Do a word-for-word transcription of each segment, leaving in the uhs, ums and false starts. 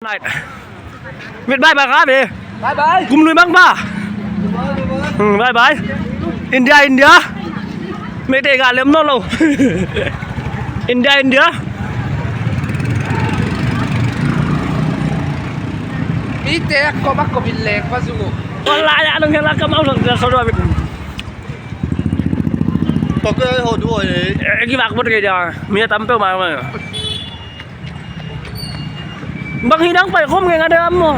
Night. Mit bye bye ka be. Bye bye. Kum lui mang ba. Hmm, bye bye. India, India. Meitei ka lem nawnlou. India, India. Mite ko ba ko bin lek ba zu. Wala ya nang hela ka mau sa sa do. Ko ko ho du oi. Eh, ki bak bot ke ja. Mi tam pe ma ma. Bang hidang pai khom nge nga dam mo.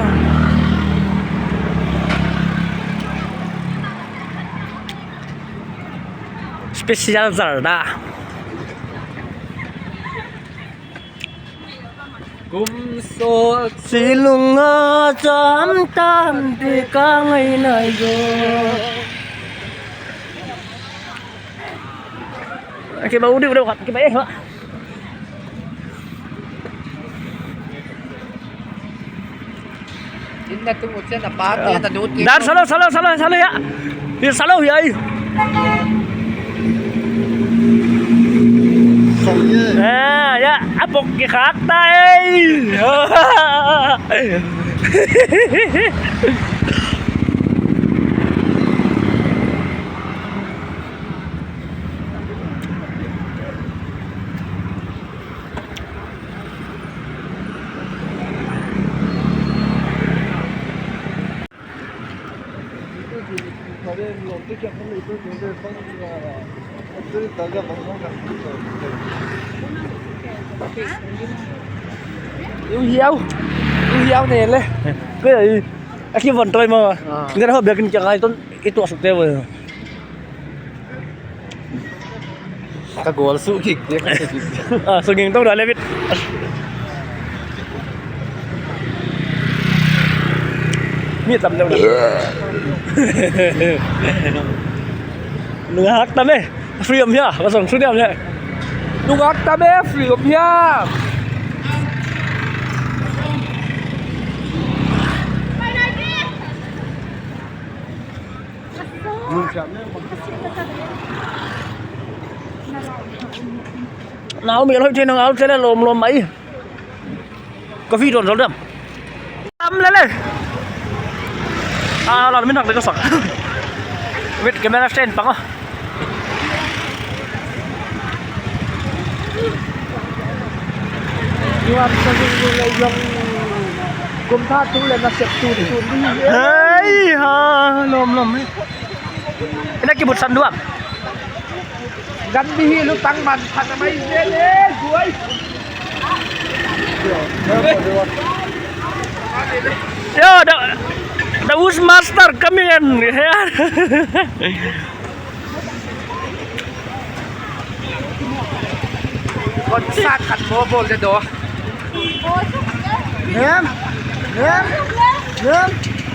Special Zarda. Kum so silung a cham tam te ka ngai nai zo. Ke ba udi udi ke ba eh. Inna tu mucha na pa, ya na dut. Dan salo, salo, salo, salo ya. Ya salo ya. Ah, ya, apok ki khak ta eh. Yung hiaw. Yung hiaw ne le. Kaya, aki von toy mo. Ah. Ngan ho biakin kya kai ton itu asuk te wo. Ka gol su kik dia ka su kik. Ah, su ging tong da levit. Mi tam deuh na. Nungak tam eh. Free om ya, kosong su diam ya. Nungak tam eh, free om ya. Nau mi loi te nang al te le lom lom mai. Coffee don sol dam. Am le le. Ah, lan min hak de ka sak. Wait, camera stand pang ah. Yuan sa yung yung yung kum tha tu le na sep tu ni. Hei ha, lom lom eh. Ina kibut san duam. Gan bihi lu tang man phat mai je le guai. Yo, the, the Woods Master coming in. Kon sa khat mo bol de do. Nem. Nem. Nem.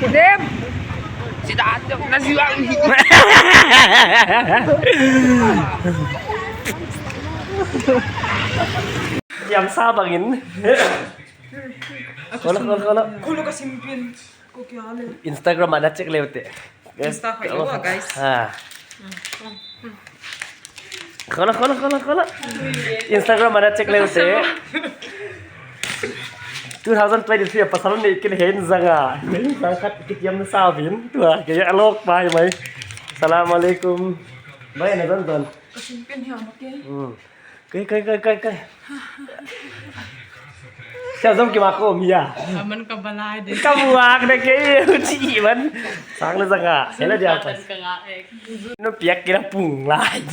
Nem. Sida na siwa. Yang sa bangin. Kola, kola, kola. Kola ka simpin. Instagram ana check le ute. Insta kha yo, guys. Ha. Kola, kola, kola, kola. Instagram ana check le ute. Two thousand twenty-three pasal ni kin hen zanga. Hen zang khat kit yam sa bin. Tua ke alok pai mai. Salam alaikum. Bai na don don. Ka simpin hiam ke. Hmm. Kai, kai, kai, kai, kai. Siapa zom ki mako mia. Aman ka balai de. Ka buak de ke uchi man. Sang le zanga. Hela dia pas. Ka nga ek. No piak kira pung lai.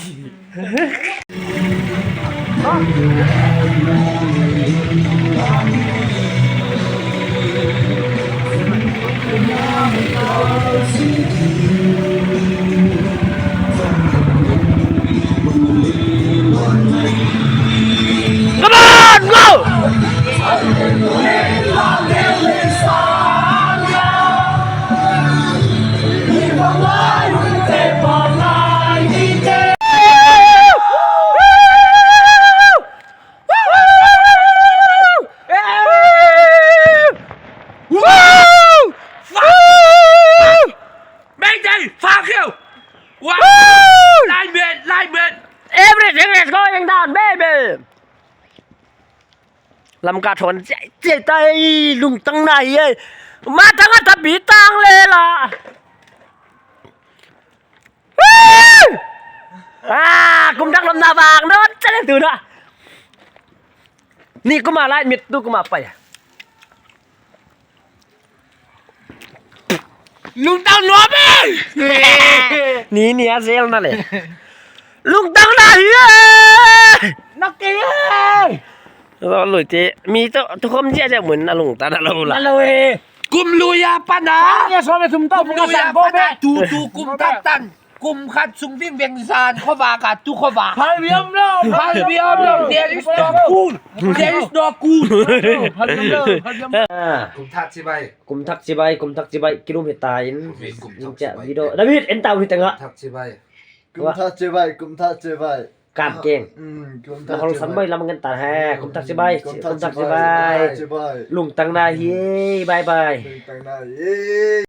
Come on, go! Woo! Woo! Woo! Mayday! Fuck you! Wow! Woo! Lineman! Lineman! Everything is going down, baby! Lamka thon jai. Tia tai lungtang na hi ei. Ma tang a ta bi tang le la. Ah, kum dak lom na bang no chale tu na. Ni kum a lai mit tu kum a pai. Lungtang nuam e. Ni ni a zel na le. Lungtang na hi e. Nak ke e. Lo lui te mi to tu khom jia jia mun na lungtang na lo la. Na lo e. Kum lui a pan a. Sang ya so me tum to. Kum lui a pan a. Tu tu kum tak tan. Kum khat sung ving veng zan khovak a tu khovak. Phal viam lo. Phal viam lo. There is no cool. There is no cool. Phal viam lo. Phal viam lo. Ah. Kum thak chibai. Kum thak chibai, kum thak chibai, kilum hita in. Kum thak chibai. Video. David, en tau hi tengah. Thak chibai. Kum thak chibai, kum thak chibai. Kam keng. Mm, kum thak chibai. Na hong san boi lam ngen ta he. Kum thak chibai, kum thak chibai. Lungtang na hi, bye bye. Lungtang na hi.